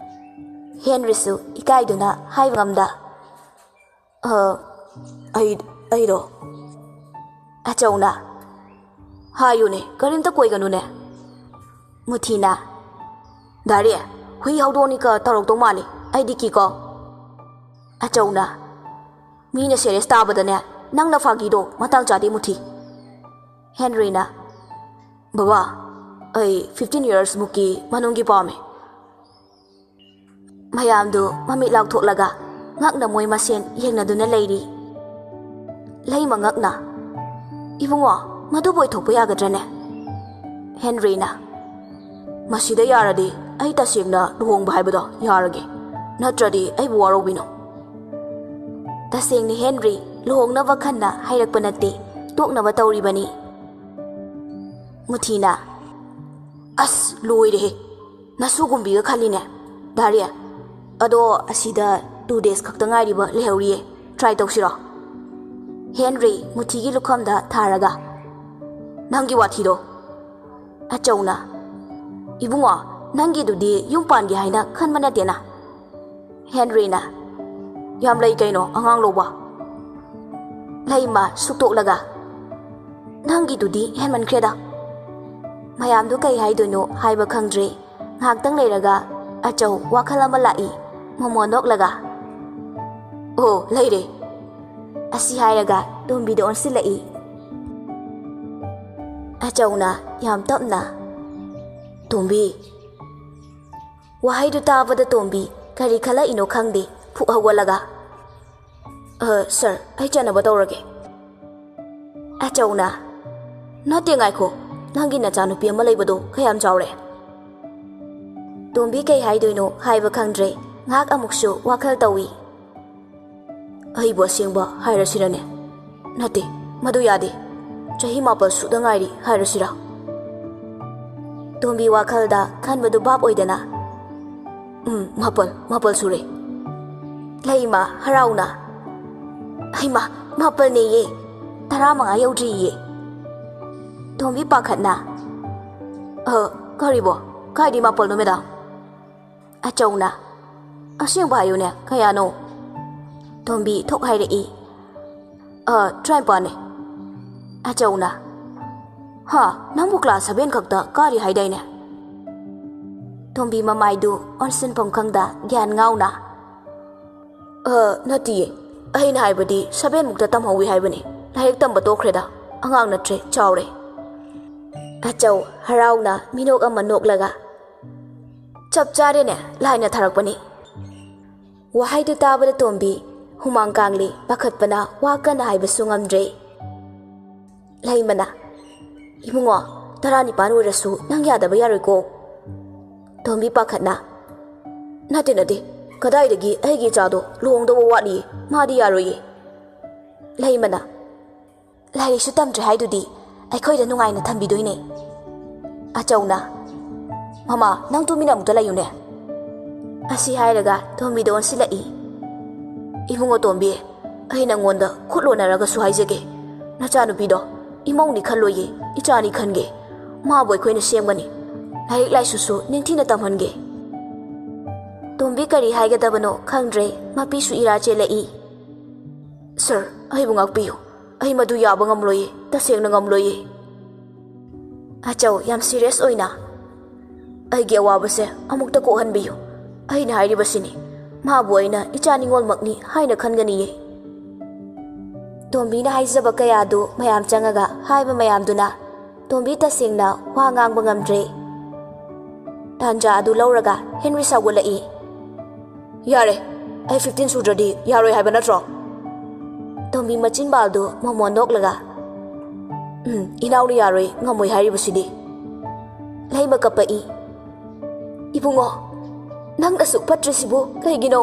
ꯍꯦꯟꯔꯤꯁꯨ ꯏꯀꯥꯏꯗꯨꯅ ꯍꯥꯏꯕ ꯉꯝꯗ, "ꯑ, ꯑꯩ, ꯑꯩꯗꯣ꯫" ꯑꯆꯧꯅ, "ꯍꯥꯏꯌꯨꯅꯦ, ꯀꯔꯤꯝꯇ ꯀꯣꯏꯒꯅꯨꯅꯦ꯫" ꯃꯨꯊꯤꯅ, "ꯗꯥꯔꯤ, ꯍꯨꯏ ꯍꯧꯗꯣꯡꯅꯤꯒ ꯇꯧꯔꯛꯇꯧ ꯃꯥꯜꯂꯤ꯫ ꯑꯩꯗꯤ ꯀꯤꯀꯣ꯫" ꯑꯆꯧꯅ, "ꯃꯤꯅ ꯁꯦꯔꯤꯌꯁ ꯇꯥꯕꯗꯅꯦ, ꯅꯪꯅ ꯐꯥꯒꯤꯗꯣ ꯃꯇꯥꯡ ꯆꯥꯗꯦ, ꯃꯨꯊꯤ꯫" ꯍꯦꯟꯔꯤꯅ, "ꯕꯕꯥ, ꯑꯩ ꯐꯤꯐꯇꯤꯟ ꯌꯔꯁ ꯃꯨꯛꯀꯤ ꯃꯅꯨꯡꯒꯤ ꯄꯥꯝꯃꯦ꯫" ꯃꯌꯥꯝꯗꯨ ꯃꯃꯤꯠ ꯂꯥꯎꯊꯣꯛꯂꯒ ꯉꯛꯅ ꯃꯣꯏ ꯃꯁꯦꯟ ꯌꯦꯡꯅꯗꯨꯅ ꯂꯩꯔꯤ꯫ ꯂꯩꯃ ꯉꯛꯅ, "ꯏꯕꯨꯡꯉꯣ, ꯃꯗꯨꯕꯨ ꯑꯣꯏꯊꯣꯛꯄ ꯌꯥꯒꯗ꯭ꯔꯅꯦ?" ꯍꯦꯟꯔꯤꯅ, "ꯃꯁꯤꯗ ꯌꯥꯔꯗꯤ ꯑꯩ ꯇꯁꯦꯡꯅ ꯂꯨꯍꯣꯡꯕ ꯍꯥꯏꯕꯗꯣ ꯌꯥꯔꯒꯦ, ꯅꯠꯇ꯭ꯔꯗꯤ ꯑꯩꯕꯨ ꯋꯥꯔꯧꯕꯤꯅꯨ꯫" ꯇꯁꯦꯡꯅ ꯍꯦꯟꯔꯤ ꯂꯨꯍꯣꯡꯅꯕ ꯈꯟꯅ ꯍꯥꯏꯔꯛꯄ ꯅꯠꯇꯦ, ꯇꯣꯛꯅꯕ ꯇꯧꯔꯤꯕꯅꯤ꯫ ꯃꯨꯊꯤꯅ, "ꯑꯁ, ꯂꯣꯏꯔꯦꯍꯦ꯫ ꯅꯁꯨꯒꯨꯝꯕꯤꯒ ꯈꯜꯂꯤꯅꯦ, ꯗꯥꯔꯤ꯫ ꯑꯗꯣ ꯑꯁꯤꯗ ꯇꯨ ꯗꯦꯖ ꯈꯛꯇ ꯉꯥꯏꯔꯤꯕ ꯂꯩꯍꯧꯔꯤꯌꯦ꯫ ꯇ꯭ꯔꯥꯏ ꯇꯧꯁꯤꯔꯣ?" ꯍꯦꯟꯔꯤ ꯃꯨꯊꯤꯒꯤ ꯂꯨꯈꯝꯗ ꯊꯥꯔꯒ, "ꯅꯪꯒꯤ ꯋꯥꯊꯤꯗꯣ?" ꯑꯆꯧꯅ, "ꯏꯕꯨꯡꯉꯣ, ꯅꯪꯒꯤꯗꯨꯗꯤ ꯌꯨꯝ ꯄꯥꯟꯒꯦ ꯍꯥꯏꯅ ꯈꯟꯕ ꯅꯠꯇꯦꯅ?" ꯍꯦꯟꯔꯤꯅ, "ꯌꯥꯝ ꯂꯩ ꯀꯩꯅꯣ ꯑꯉꯥꯡ ꯂꯧꯕ?" ꯂꯩꯃ ꯁꯨꯛꯇꯣꯛꯂꯒ, "ꯅꯪꯒꯤꯗꯨꯗꯤ ꯍꯦꯟꯃꯟꯈ꯭ꯔꯦꯗ꯫" ꯃꯌꯥꯝꯗꯨ ꯀꯩ ꯍꯥꯏꯗꯣꯏꯅꯣ ꯍꯥꯏꯕ ꯈꯪꯗ꯭ꯔꯦ꯫ ꯉꯥꯏꯍꯥꯛꯇꯪ ꯂꯩꯔꯒ ꯑꯆꯧ ꯋꯥꯈꯜ ꯑꯃ ꯂꯥꯛꯏ꯫ ꯃꯣꯃꯣ ꯅꯣꯛꯂꯒ, "ꯑꯣ, ꯂꯩꯔꯦ꯫" ꯑꯁꯤ ꯍꯥꯏꯔꯒ ꯇꯣꯝꯕꯤꯗ ꯑꯣꯟꯁꯤꯜꯂꯛꯏ꯫ ꯑꯆꯧꯅ ꯌꯥꯝ ꯇꯞꯅ, "ꯇꯣꯝꯕꯤ꯫" ꯋꯥꯍꯩꯗꯨ ꯇꯥꯕꯗ ꯇꯣꯝꯕꯤ ꯀꯔꯤ ꯈꯜꯂꯛꯏꯅꯣ ꯈꯪꯗꯦ, ꯐꯨꯛ ꯍꯧꯒꯠꯂꯒ, "ꯑ, ꯁꯥꯔ, ꯑꯩ ꯆꯠꯅꯕ ꯇꯧꯔꯒꯦ꯫" ꯑꯆꯧꯅ, "ꯅꯠꯇꯦ, ꯉꯥꯏꯈꯣ, ꯅꯪꯒꯤ ꯅꯆꯥꯅꯨꯄꯤ ꯑꯃ ꯂꯩꯕꯗꯣ ꯀꯌꯥꯝ ꯆꯥꯎꯔꯦ?" ꯇꯣꯝꯕꯤ ꯀꯩ ꯍꯥꯏꯗꯣꯏꯅꯣ ꯍꯥꯏꯕ ꯈꯪꯗ꯭ꯔꯦ꯫ ꯉꯥꯏꯍꯥꯛ ꯑꯃꯨꯛꯁꯨ ꯋꯥꯈꯜ ꯇꯧꯏ꯫ "ꯑꯩꯕꯨ ꯑꯁꯦꯡꯕ ꯍꯥꯏꯔꯁꯤꯔꯅꯦ? ꯅꯠꯇꯦ, ꯃꯗꯨ ꯌꯥꯗꯦ꯫ ꯆꯍꯤ ꯃꯥꯄꯜ ꯁꯨꯗ ꯉꯥꯏꯔꯤ ꯍꯥꯏꯔꯁꯤꯔꯥ?" ꯇꯣꯝꯕꯤ ꯋꯥꯈꯜꯗ ꯈꯟꯕꯗꯨ ꯚꯥꯞ ꯑꯣꯏꯗꯅ, "ꯎꯝ, ꯃꯥꯄꯜ, ꯃꯥꯄꯜ ꯁꯨꯔꯦ꯫" ꯂꯩꯃ ꯍꯔꯥꯎꯅ, "ꯍꯩꯃꯥ, ꯃꯥꯄꯜꯅꯦꯌꯦ, ꯇꯔꯥꯃꯉꯥ ꯌꯧꯗ꯭ꯔꯤꯌꯦ꯫" ꯇꯣꯝꯕꯤ ꯄꯥꯈꯠꯅ, "ꯑ, ꯀꯔꯤꯕꯣ? ꯀꯥꯏꯗꯤ ꯃꯥꯄꯜꯅꯣ, ꯃꯦꯗꯥꯝ?" ꯑꯆꯧꯅ, "ꯑꯁꯦꯡꯕ ꯍꯥꯏꯌꯨꯅꯦ, ꯀꯌꯥꯅꯣ?" ꯇꯣꯝꯕꯤ ꯊꯣꯛ ꯍꯥꯏꯔꯛꯏ꯫ "ꯑ, ꯇꯔꯥꯅꯤꯄꯥꯟꯅꯦ꯫" ꯑꯆꯧꯅ, "ꯍꯥ, ꯅꯪꯕꯨ ꯀ꯭ꯂꯥꯁ ꯁꯚꯦꯟ ꯈꯛꯇ ꯀꯥꯔꯤ ꯍꯥꯏꯗꯥꯏꯅꯦ?" ꯇꯣꯝꯕꯤ ꯃꯃꯥꯏꯗꯨ ꯑꯣꯟꯁꯤꯟꯐꯝ ꯈꯪꯗ ꯒ꯭ꯌꯥꯟ ꯉꯥꯎꯅ, "ꯑ, ꯅꯠꯇꯤꯌꯦ, ꯑꯩꯅ ꯍꯥꯏꯕꯗꯤ ꯁꯚꯦꯟꯃꯨꯛꯇ ꯇꯝꯍꯧꯋꯤ ꯍꯥꯏꯕꯅꯤ꯫ ꯂꯥꯏꯔꯤꯛ ꯇꯝꯕ ꯇꯣꯛꯈ꯭ꯔꯦꯗ, ꯑꯉꯥꯡ ꯅꯠꯇ꯭ꯔꯦ, ꯆꯥꯎꯔꯦ꯫" ꯑꯆꯧ ꯍꯔꯥꯎꯅ ꯃꯤꯅꯣꯛ ꯑꯃ ꯅꯣꯛꯂꯒ, "ꯆꯞ ꯆꯥꯔꯦꯅꯦ, ꯂꯥꯏꯅ ꯊꯥꯔꯛꯄꯅꯤ꯫" ꯋꯥꯍꯩꯗꯨ ꯇꯥꯕꯗ ꯇꯣꯝꯕꯤ ꯍꯨꯃꯥꯡ ꯀꯥꯡꯂꯤ ꯄꯥꯈꯠꯄꯅ ꯋꯥ ꯀꯟꯅ ꯍꯥꯏꯕꯁꯨ ꯉꯝꯗ꯭ꯔꯦ꯫ ꯂꯩꯃꯅ, "ꯏꯕꯨꯡꯉꯣ, ꯇꯔꯥꯅꯤꯄꯥꯟ ꯑꯣꯏꯔꯁꯨ ꯅꯪ ꯌꯥꯗꯕ ꯌꯥꯔꯣꯏꯀꯣ꯫" ꯇꯣꯝꯕꯤ ꯄꯥꯈꯠꯅ, "ꯅꯠꯇꯦ, ꯅꯠꯇꯦ, ꯀꯗꯥꯏꯗꯒꯤ ꯑꯩꯒꯤ ꯏꯆꯥꯗꯣ ꯂꯨꯍꯣꯡꯗꯧꯕ ꯋꯥꯠꯂꯤꯌꯦ, ꯃꯥꯗꯤ ꯌꯥꯔꯣꯏꯌꯦ꯫" ꯂꯩꯃꯅ, "ꯂꯥꯏꯔꯤꯛꯁꯨ ꯇꯝꯗ꯭ꯔꯦ ꯍꯥꯏꯗꯨꯗꯤ, ꯑꯩꯈꯣꯏꯗ ꯅꯨꯡꯉꯥꯏꯅ ꯊꯝꯕꯤꯗꯣꯏꯅꯦ꯫" ꯑꯆꯧꯅ, "ꯃꯃꯥ, ꯅꯪ ꯇꯨꯃꯤꯟꯅ ꯑꯃꯨꯛꯇ ꯂꯩꯌꯨꯅꯦ꯫" ꯑꯁꯤ ꯍꯥꯏꯔꯒ ꯇꯣꯝꯕꯤꯗ ꯑꯣꯟꯁꯤꯜꯂꯛꯏ꯫ "ꯏꯕꯨꯡꯉꯣ ꯇꯣꯝꯕꯤ, ꯑꯩ ꯅꯪꯉꯣꯟꯗ ꯈꯨꯠ ꯂꯣꯟꯅꯔꯒꯁꯨ ꯍꯥꯏꯖꯒꯦ, ꯅꯆꯥꯅꯨꯄꯤꯗꯣ ꯏꯃꯧꯅꯤ ꯈꯜꯂꯣꯏꯌꯦ, ꯏꯆꯥꯅꯤ ꯈꯟꯒꯦ꯫ ꯃꯥꯕꯨ ꯑꯩꯈꯣꯏꯅ ꯁꯦꯝꯒꯅꯤ꯫ ꯂꯥꯏꯔꯤꯛ ꯂꯥꯏꯁꯨꯁꯨ ꯅꯤꯡꯊꯤꯅ ꯇꯝꯍꯟꯒꯦ꯫ ꯇꯣꯝꯕꯤ ꯀꯔꯤ ꯍꯥꯏꯒꯗꯕꯅꯣ ꯈꯪꯗ꯭ꯔꯦ꯫ ꯃꯄꯤꯁꯨ ꯏꯔꯥ ꯆꯦꯜꯂꯛꯏ꯫ "ꯁꯔ, ꯑꯩꯕꯨ ꯉꯥꯛꯄꯤꯌꯨ꯫ ꯑꯩ ꯃꯗꯨ ꯌꯥꯕ ꯉꯝꯂꯣꯏꯌꯦ, ꯇꯁꯦꯡꯅ ꯉꯝꯂꯣꯏꯌꯦ꯫" ꯑꯆꯧ ꯌꯥꯝ ꯁꯤꯔꯤꯌꯁ ꯑꯣꯏꯅ, "ꯑꯩꯒꯤ ꯑꯋꯥꯕꯁꯦ ꯑꯃꯨꯛꯇ ꯀꯣꯛꯍꯟꯕꯤꯌꯨ꯫ ꯑꯩꯅ ꯍꯥꯏꯔꯤꯕꯁꯤꯅꯤ, ꯃꯥꯕꯨ ꯑꯩꯅ ꯏꯆꯥ ꯅꯤꯉꯣꯜꯃꯛꯅꯤ ꯍꯥꯏꯅ ꯈꯟꯒꯅꯤꯌꯦ꯫" ꯇꯣꯝꯕꯤꯅ ꯍꯥꯏꯖꯕ ꯀꯌꯥꯗꯨ ꯃꯌꯥꯝ ꯆꯪꯉꯒ ꯍꯥꯏꯕ ꯃꯌꯥꯝꯗꯨꯅ ꯇꯣꯝꯕꯤ ꯇꯁꯦꯡꯅ ꯋꯥ ꯉꯥꯡꯕ ꯉꯝꯗ꯭ꯔꯦ꯫ ꯇꯥꯟꯖꯥ ꯑꯗꯨ ꯂꯧꯔꯒ ꯍꯦꯟꯔꯤ ꯁꯥꯎꯒꯠꯂꯛꯏ꯫ "ꯌꯥꯔꯦ, ꯑꯩ ꯐꯤꯐꯇꯤꯟ ꯁꯨꯗ꯭ꯔꯗꯤ ꯌꯥꯔꯣꯏ ꯍꯥꯏꯕ ꯅꯠꯇ꯭ꯔꯣ?" ꯇꯣꯝꯕꯤ ꯃꯆꯤꯟꯕꯥꯜꯗꯨ ꯃꯃꯣꯟ ꯅꯣꯛꯂꯒ, "ꯎꯝ, ꯏꯅꯥꯎꯅ ꯌꯥꯔꯣꯏ, ꯉꯝꯃꯣꯏ ꯍꯥꯏꯔꯤꯕꯁꯤꯗꯤ꯫" ꯂꯩꯃ ꯀꯞꯄꯛꯏ꯫ "ꯏꯕꯨꯡꯉꯣ, ꯅꯪ ꯑꯁꯨꯛ ꯐꯠꯇ꯭ꯔꯤꯁꯤꯕꯨ ꯀꯩꯒꯤꯅꯣ?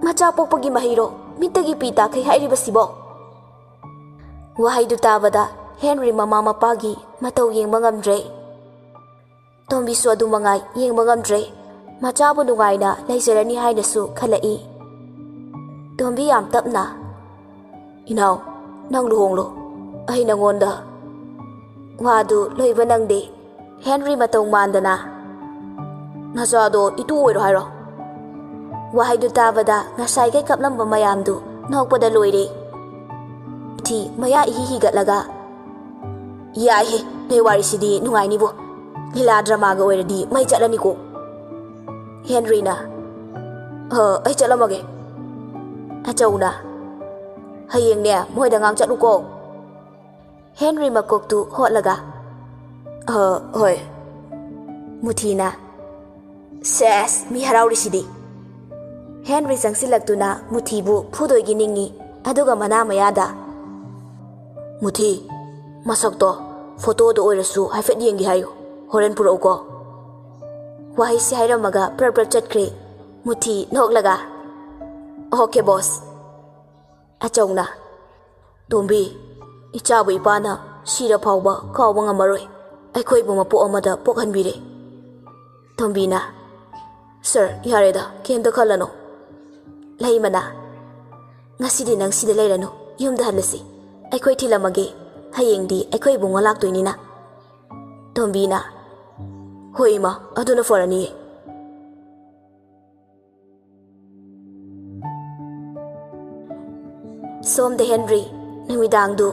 ꯃꯆꯥ ꯄꯣꯛꯄꯒꯤ ꯃꯍꯩꯔꯣ? ꯃꯤꯠꯇꯒꯤ ꯄꯤ ꯇꯥꯈꯩ ꯍꯥꯏꯔꯤꯕꯁꯤꯕꯣ?" ꯋꯥꯍꯩꯗꯨ ꯇꯥꯕꯗ ꯍꯦꯟꯔꯤ ꯃꯃꯥ ꯃꯄꯥꯒꯤ ꯃꯇꯧ ꯌꯦꯡꯕ ꯉꯝꯗ꯭ꯔꯦ꯫ ꯇꯣꯝꯕꯤꯁꯨ ꯑꯗꯨ ꯃꯉꯥꯏ ꯌꯦꯡꯕ ꯉꯝꯗ꯭ꯔꯦ꯫ ꯃꯆꯥꯕꯨ ꯅꯨꯡꯉꯥꯏꯅ ꯂꯩꯖꯔꯅꯤ ꯍꯥꯏꯅꯁꯨ ꯈꯜꯂꯛꯏ꯫ ꯇꯣꯝꯕꯤ ꯌꯥꯝ ꯇꯞꯅ, "ꯏꯅꯥꯎ, ꯅꯪ ꯂꯨꯍꯣꯡꯂꯣ꯫ ꯑꯩ ꯅꯪꯉꯣꯟꯗ꯫" ꯋꯥꯗꯨ ꯂꯣꯏꯕ ꯅꯪꯗꯦ꯫ ꯍꯦꯟꯔꯤ ꯃꯇꯧ ꯃꯥꯟꯗꯅ, "ꯅꯆꯥꯗꯣ ꯏꯇꯨ ꯑꯣꯏꯔꯣ ꯍꯥꯏꯔꯣ?" ꯋꯥꯍꯩꯗꯨ ꯇꯥꯕꯗ ꯉꯁꯥꯏꯈꯩ ꯀꯞꯂꯝꯕ ꯃꯌꯥꯝꯗꯨ ꯅꯣꯛꯄꯗ ꯂꯣꯏꯔꯦ꯫ ꯊꯤ ꯃꯌꯥ ꯏꯍꯤ ꯍꯤꯒꯠꯂꯒ, "ꯌꯥꯏꯍꯦ, ꯅꯣꯏ ꯋꯥꯔꯤꯁꯤꯗꯤ ꯅꯨꯡꯉꯥꯏꯅꯤꯕꯨ꯫ ꯂꯤꯂꯥ ꯗ꯭ꯔꯃꯥꯒ ꯑꯣꯏꯔꯗꯤ ꯃꯩ ꯆꯠꯂꯅꯤꯀꯣ꯫" ꯍꯦꯟꯔꯤꯅ, "ꯑ, ꯑꯩ ꯆꯠꯂꯝꯃꯒꯦ꯫" ꯑꯆꯧꯅ, "ꯍꯌꯦꯡꯅꯦ ꯃꯣꯏꯗ ꯉꯥꯡ ꯆꯠꯂꯨꯀꯣ꯫" ꯍꯦꯟꯔꯤ ꯃꯀꯣꯛꯇꯨ ꯍꯣꯠꯂꯒ, "ꯑ, ꯍꯣꯏ꯫" ꯃꯨꯊꯤꯅ, "ꯁꯦꯁ, ꯃꯤ ꯍꯔꯥꯎꯔꯤꯁꯤꯗꯤ!" ꯍꯦꯟꯔꯤ ꯆꯪꯁꯤꯜꯂꯛꯇꯨꯅ ꯃꯨꯊꯤꯕꯨ ꯐꯨꯗꯣꯏꯒꯤ ꯅꯤꯡꯏ, ꯑꯗꯨꯒ ꯃꯅꯥ ꯃꯌꯥꯗ, "ꯃꯨꯊꯤ, ꯃꯁꯛꯇꯣ ꯐꯣꯇꯣꯗ ꯑꯣꯏꯔꯁꯨ ꯍꯥꯏꯐꯦꯠ ꯌꯦꯡꯒꯦ ꯍꯥꯏꯌꯨ, ꯍꯣꯔꯦꯟ ꯄꯨꯔꯛꯎꯀꯣ꯫" ꯋꯥꯍꯩꯁꯤ ꯍꯥꯏꯔꯝꯃꯒ ꯄ꯭ꯔꯞ ꯄ꯭ꯔꯞ ꯆꯠꯈ꯭ꯔꯦ꯫ ꯃꯨꯊꯤ ꯅꯣꯛꯂꯒ, "ꯑꯣꯀꯦ ꯕꯣꯁ꯫" ꯑꯆꯧꯅ, "ꯇꯣꯝꯕꯤ, ꯏꯆꯥꯕꯨ ꯏꯄꯥꯅ ꯁꯤꯔ ꯐꯥꯎꯕ ꯀꯥꯎꯕ ꯉꯝꯃꯔꯣꯏ, ꯑꯩꯈꯣꯏꯕꯨ ꯃꯄꯣꯛ ꯑꯃꯗ ꯄꯣꯛꯍꯟꯕꯤꯔꯦ꯫" ꯇꯣꯝꯕꯤꯅ, "ꯁꯔ, ꯌꯥꯔꯦꯗ, ꯀꯩꯝꯇ ꯈꯜꯂꯅꯨ꯫" ꯂꯩꯃꯅ, "ꯉꯁꯤꯗꯤ ꯅꯪ ꯁꯤꯗ ꯂꯩꯔꯅꯨ, ꯌꯨꯝꯗ ꯍꯜꯂꯁꯤ꯫ ꯑꯩꯈꯣꯏ ꯊꯤꯜꯂꯝꯃꯒꯦ, ꯍꯌꯦꯡꯗꯤ ꯑꯩꯈꯣꯏ ꯏꯕꯨꯡꯉꯣ ꯂꯥꯛꯇꯣꯏꯅꯤꯅ"꯫ ꯇꯣꯝꯕꯤꯅ, "ꯍꯣꯏ ꯏꯃꯥ, ꯑꯗꯨꯅ ꯐꯔꯅꯤꯌꯦ"꯫ ꯁꯣꯝꯗ ꯍꯦꯟꯔꯤ ꯅꯨꯃꯤꯗꯥꯡꯗꯨ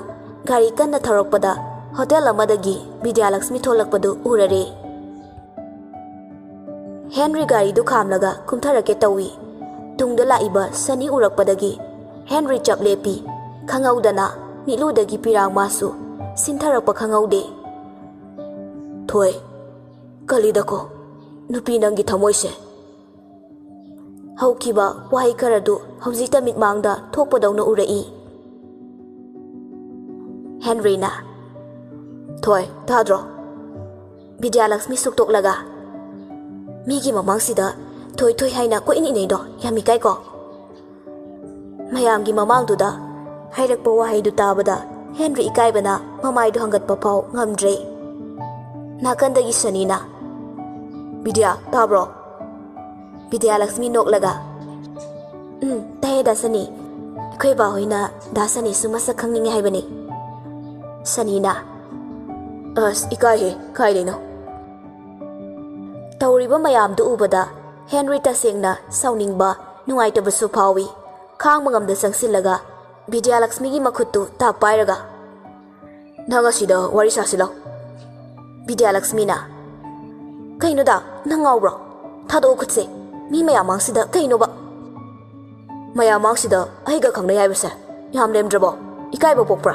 ꯒꯥꯔꯤ ꯀꯟꯅ ꯊꯧꯔꯛꯄꯗ ꯍꯣꯇꯦꯜ ꯑꯃꯗꯒꯤ ꯕꯤꯗ꯭ꯌꯥꯂꯛꯁꯃꯤ ꯊꯣꯛꯂꯛꯄꯗꯨ ꯎꯔꯔꯦ꯫ ꯍꯦꯟꯔꯤ ꯒꯥꯔꯤꯗꯨ ꯈꯥꯝꯂꯒ ꯀꯨꯝꯊꯔꯛꯀꯦ ꯇꯧꯏ꯫ ꯇꯨꯡꯗ ꯂꯥꯛꯏꯕ ꯁꯅꯤ ꯎꯔꯛꯄꯗꯒꯤ ꯍꯦꯟꯔꯤ ꯆꯞ ꯂꯦꯞꯄꯤ꯫ ꯈꯪꯍꯧꯗꯅ ꯃꯤꯠꯂꯨꯗꯒꯤ ꯄꯤꯔꯥꯡ ꯃꯥꯁꯨ ꯁꯤꯟꯊꯔꯛꯄ ꯈꯪꯍꯧꯗꯦ꯫ "ꯊꯣꯏ, ꯀꯂꯤꯗꯀꯣ, ꯅꯨꯄꯤ ꯅꯪꯒꯤ ꯊꯃꯣꯏꯁꯦ"꯫ ꯍꯧꯈꯤꯕ ꯋꯥꯍꯩ ꯈꯔꯗꯨ ꯍꯧꯖꯤꯛꯇ ꯃꯤꯠꯃꯥꯡꯗ ꯊꯣꯛꯄꯗꯧꯅ ꯎꯔꯛꯏ꯫ ꯍꯦꯟꯔꯤꯅ, "ꯊꯣꯏ, ꯇꯥꯗ꯭ꯔꯣ?" ꯕꯤꯗ꯭ꯌꯥꯂꯛꯁꯃꯤ ꯁꯨꯛꯇꯣꯛꯂꯒ, "ꯃꯤꯒꯤ ꯃꯃꯥꯡꯁꯤꯗ ꯊꯣꯏ ꯊꯣꯏ ꯍꯥꯏꯅ ꯀꯣꯏꯏꯟ ꯏꯟꯅꯩꯗꯣ ꯌꯥꯝ ꯏꯀꯥꯏꯀꯣ"꯫ ꯃꯌꯥꯝꯒꯤ ꯃꯃꯥꯡꯗꯨꯗ ꯍꯥꯏꯔꯛꯄ ꯋꯥꯍꯩꯗꯨ ꯇꯥꯕꯗ ꯍꯦꯟꯔꯤ ꯏꯀꯥꯏꯕꯅ ꯃꯃꯥꯏꯗꯨ ꯍꯪꯒꯠꯄ ꯐꯥꯎ ꯉꯝꯗ꯭ꯔꯦ꯫ ꯅꯥꯀꯟꯗꯒꯤ ꯁꯅꯤꯅ, "ꯕꯤꯗ꯭ꯌꯥ, ꯇꯥꯕ꯭ꯔꯣ?" ꯕꯤꯗ꯭ꯌꯥꯂꯛꯁꯃꯤ ꯅꯣꯛꯂꯒ, "ꯎꯝ, ꯇꯥꯏꯌꯦ ꯗꯥ ꯁꯅꯤ꯫ ꯑꯩꯈꯣꯏ ꯕꯥꯍꯣꯏꯅ ꯗꯥ ꯁꯅꯤꯁꯨ ꯃꯁꯛ ꯈꯪꯅꯤꯡꯉꯦ ꯍꯥꯏꯕꯅꯤ"꯫ ꯁꯅꯤꯅ, "ꯑꯁ, ꯏꯀꯥꯏꯍꯦ, ꯀꯥꯏꯗꯩꯅꯣ?" ꯇꯧꯔꯤꯕ ꯃꯌꯥꯝꯗꯨ ꯎꯕꯗ ꯍꯦꯟꯔꯤ ꯇꯁꯦꯡꯅ ꯁꯥꯎꯅꯤꯡꯕ, ꯅꯨꯡꯉꯥꯏꯇꯕꯁꯨ ꯐꯥꯎꯏ꯫ ꯈꯥꯡꯕ ꯉꯝꯗ ꯆꯪꯁꯤꯜꯂꯒ ꯕꯤꯗ꯭ꯌꯥꯂꯛꯁꯃꯤꯒꯤ ꯃꯈꯨꯠꯇꯨ ꯇꯥꯛ ꯄꯥꯏꯔꯒ, "ꯅꯪ ꯑꯁꯤꯗ ꯋꯥꯔꯤ ꯁꯥꯁꯤꯜꯂꯣ"꯫ ꯕꯤꯗ꯭ꯌꯥꯂꯛꯁꯃꯤꯅ, "ꯀꯩꯅꯣꯗ, ꯅꯪ ꯉꯥꯎꯕ꯭ꯔꯣ? ꯊꯥꯗꯣꯛꯑꯣ ꯈꯨꯠꯁꯦ꯫ ꯃꯤ ꯃꯌꯥꯝ ꯃꯥꯡꯁꯤꯗ ꯀꯩꯅꯣꯕ?" "ꯃꯌꯥꯝ ꯃꯥꯡꯁꯤꯗ ꯑꯩꯒ ꯈꯪꯅꯩ ꯍꯥꯏꯕꯁꯦ ꯌꯥꯝ ꯂꯦꯝꯗ꯭ꯔꯕꯣ? ꯏꯀꯥꯏꯕ ꯄꯣꯛꯄ꯭ꯔꯥ?"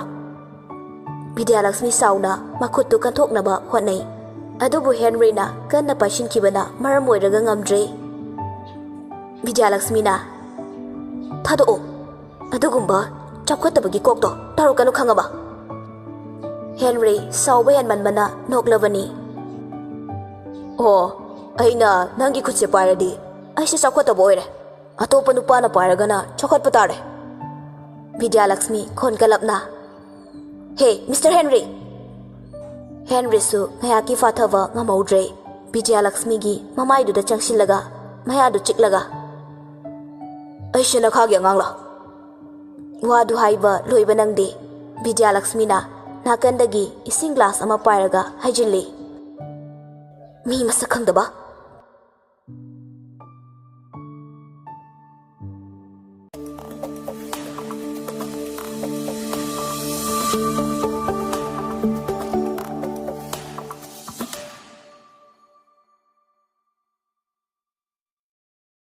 ꯕꯤꯗ꯭ꯌꯥꯂꯛꯁꯃꯤ ꯁꯥꯎꯅ ꯃꯈꯨꯠꯇꯨ ꯀꯟꯊꯣꯛꯅꯕ ꯍꯣꯠꯅꯩ꯫ ꯑꯗꯨꯕꯨ ꯍꯦꯟꯔꯤꯅ ꯀꯟꯅ ꯄꯥꯏꯁꯤꯟꯈꯤꯕꯅ ꯃꯔꯝ ꯑꯣꯏꯔꯒ ꯉꯝꯗ꯭ꯔꯦ꯫ ꯕꯤꯗ꯭ꯌꯥꯂꯛꯁꯃꯤꯅ, "ꯊꯥꯗꯣꯛꯑꯣ꯫ ꯑꯗꯨꯒꯨꯝꯕ ꯆꯥꯎꯈꯠꯇꯕꯒꯤ ꯀꯣꯛꯇꯣ ꯇꯧꯔꯛꯀꯅꯨ, ꯈꯪꯉꯕ?" ꯍꯦꯟꯔꯤ ꯁꯥꯎꯕ ꯍꯦꯟꯃꯟꯕꯅ ꯅꯣꯛꯂꯕꯅꯤ꯫ "ꯑꯣ, ꯑꯩꯅ ꯅꯪꯒꯤ ꯈꯨꯠꯁꯦ ꯄꯥꯏꯔꯗꯤ ꯑꯩꯁꯦ ꯆꯥꯎꯈꯠꯇꯕ ꯑꯣꯏꯔꯦ꯫ ꯑꯇꯣꯞꯄ ꯅꯨꯄꯥꯅ ꯄꯥꯏꯔꯒꯅ ꯆꯥꯎꯈꯠꯄ ꯇꯥꯔꯦ"꯫ ꯕꯤꯗ꯭ꯌꯥꯂꯛꯁꯃꯤ ꯈꯣꯟ ꯀꯜꯂꯞꯅ, "ꯍꯦ, ꯃꯤꯁꯇꯔ ꯍꯦꯟꯔꯤ!" ꯍꯦꯟꯔꯤꯁꯨ ꯉꯥꯏꯍꯥꯛꯀꯤ ꯐꯥꯊꯕ ꯉꯝꯍꯧꯗ꯭ꯔꯦ꯫ ꯕꯤꯗ꯭ꯌꯥꯂꯛꯁꯃꯤꯒꯤ ꯃꯃꯥꯏꯗꯨꯗ ꯆꯪꯁꯤꯜꯂꯒ ꯃꯌꯥꯗꯨ ꯆꯤꯛꯂꯒ, "ꯑꯩꯁꯦ ꯅꯈꯥꯒꯤ ꯑꯉꯥꯡꯂꯥ? ꯋꯥꯗꯨ ꯍꯥꯏꯕ ꯂꯣꯏꯕ ꯅꯪꯗꯦ꯫ ꯕꯤꯗ꯭ꯌꯥꯂꯛꯁꯃꯤꯅ ꯅꯥꯀꯟꯗꯒꯤ ꯏꯁꯤꯡ ꯒ꯭ꯂꯥꯁ ꯑꯃ ꯄꯥꯏꯔꯒ ꯍꯥꯏꯖꯤꯜꯂꯤ꯫ ꯃꯤ ꯃꯁꯛ ꯈꯪꯗꯕ꯫